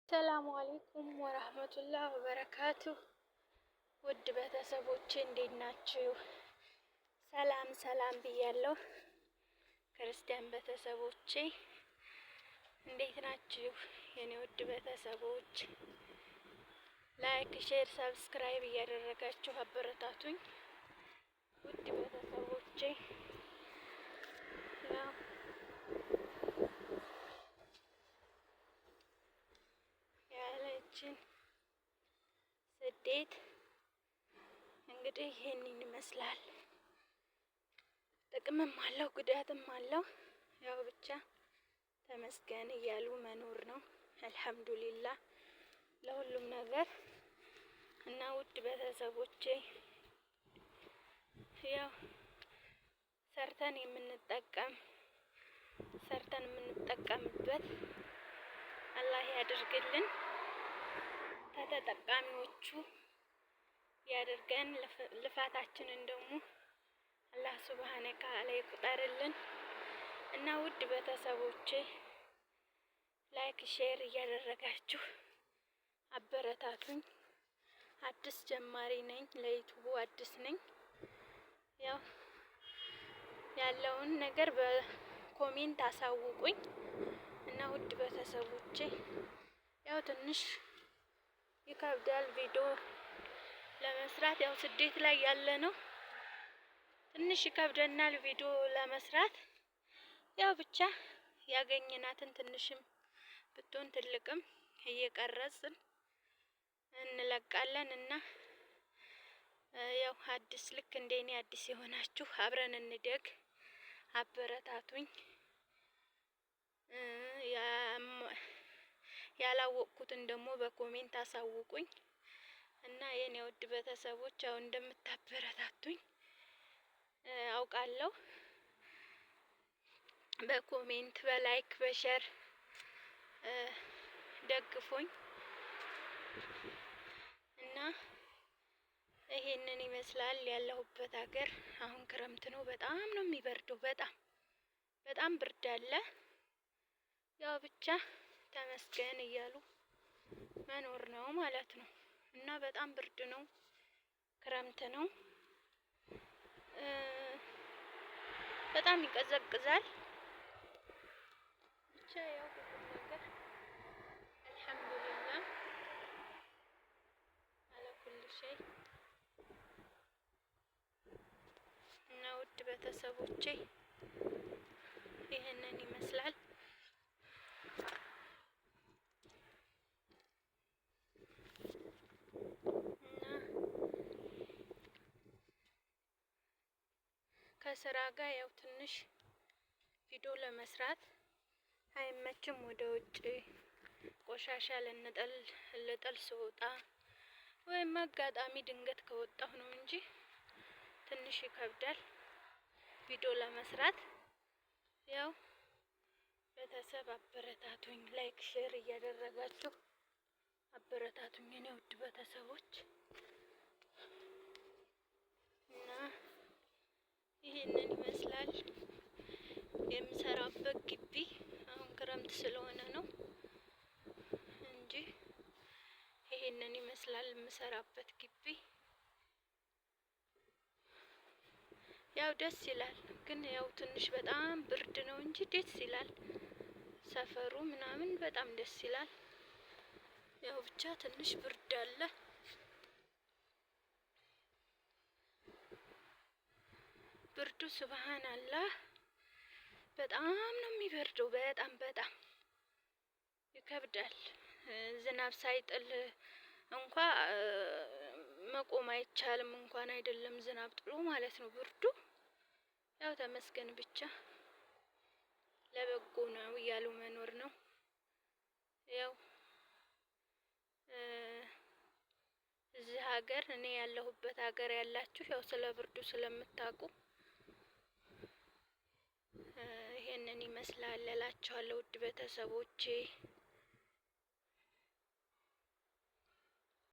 ሰላሙ አሌይኩም ወራህመቱላህ ወበረካቱ። ውድ ቤተሰቦቼ እንዴት ናችሁ? ሰላም ሰላም ብያለሁ። ክርስቲያን ቤተሰቦቼ እንዴት ናችሁ? የኔ ውድ ቤተሰቦች like፣ share፣ subscribe እያደረጋችሁ አበረታቱኝ። ውድ ቤተሰቦቼ ያው ያለችን ስደት እንግዲህ ይህንን ይመስላል። ጥቅምም አለው ጉዳትም አለው። ያው ብቻ ተመስገን እያሉ መኖር ነው። አልሐምዱሊላህ ለሁሉም ነገር እና ውድ ቤተሰቦቼ ያው ሰርተን የምንጠቀም ሰርተን የምንጠቀምበት አላህ ያድርግልን። ከተጠቃሚዎቹ ያድርገን። ልፋታችንን ደግሞ አላህ ሱብሃነ ወተዓላ ይቁጠርልን። እና ውድ ቤተሰቦቼ like share እያደረጋችሁ አበረታቱኝ። አዲስ ጀማሪ ነኝ፣ ለዩቱቡ አዲስ ነኝ። ያው ያለውን ነገር በ comment አሳውቁኝ እና ውድ ቤተሰቦቼ ያው ትንሽ ይከብዳል ቪዲዮ ለመስራት፣ ያው ስደት ላይ ያለ ነው። ትንሽ ይከብደናል ቪዲዮ ለመስራት። ያው ብቻ ያገኘናትን ትንሽም ብትሆን ትልቅም እየቀረጽን እንለቃለን እና ያው አዲስ ልክ እንደኔ አዲስ የሆናችሁ አብረን እንደግ፣ አበረታቱኝ። ያላወቅኩትን ደግሞ በ comment አሳውቁኝ እና የኔ ውድ ቤተሰቦች ያው እንደምታበረታቱኝ አውቃለሁ። በ comment በ like በ share ደግፉኝ እና ይሄንን ይመስላል ያለሁበት ሀገር። አሁን ክረምት ነው። በጣም ነው የሚበርደው። በጣም በጣም ብርድ አለ። ያው ብቻ ተመስገን እያሉ መኖር ነው ማለት ነው። እና በጣም ብርድ ነው፣ ክረምት ነው፣ በጣም ይቀዘቅዛል። ብቻ ያው ሁሉም ነገር አልሐምዱሊላህ አላ ኩል ሸይ። እና ውድ ቤተሰቦቼ ይህንን ይመስላል። እና ከስራ ጋር ያው ትንሽ ቪዲዮ ለመስራት አይመችም። ወደ ውጭ ቆሻሻ ልንጠል ልጥል ስወጣ ወይም አጋጣሚ ድንገት ከወጣሁ ነው እንጂ ትንሽ ይከብዳል ቪዲዮ ለመስራት። ያው ቤተሰብ አበረታቱኝ፣ like share እያደረጋችሁ አበረታቱኝ የኔ ውድ ቤተሰቦች እና ይህንን ይመስላል የምሰራበት ግቢ። አሁን ክረምት ስለሆነ ነው እንጂ ይሄንን ይመስላል የምሰራበት ግቢ። ያው ደስ ይላል፣ ግን ያው ትንሽ በጣም ብርድ ነው እንጂ ደስ ይላል። ሰፈሩ ምናምን በጣም ደስ ይላል። ያው ብቻ ትንሽ ብርድ አለ። ብርዱ ሱብሃን አላህ በጣም ነው የሚበርደው። በጣም በጣም ይከብዳል። ዝናብ ሳይጥል እንኳ መቆም አይቻልም። እንኳን አይደለም ዝናብ ጥሎ ማለት ነው ብርዱ። ያው ተመስገን ብቻ ለበጎ ነው እያሉ መኖር ነው። ያው እዚህ ሀገር እኔ ያለሁበት ሀገር ያላችሁ ያው ስለ ብርዱ ስለምታውቁ ይሄንን ይመስላል እላችኋለሁ ውድ ቤተሰቦቼ።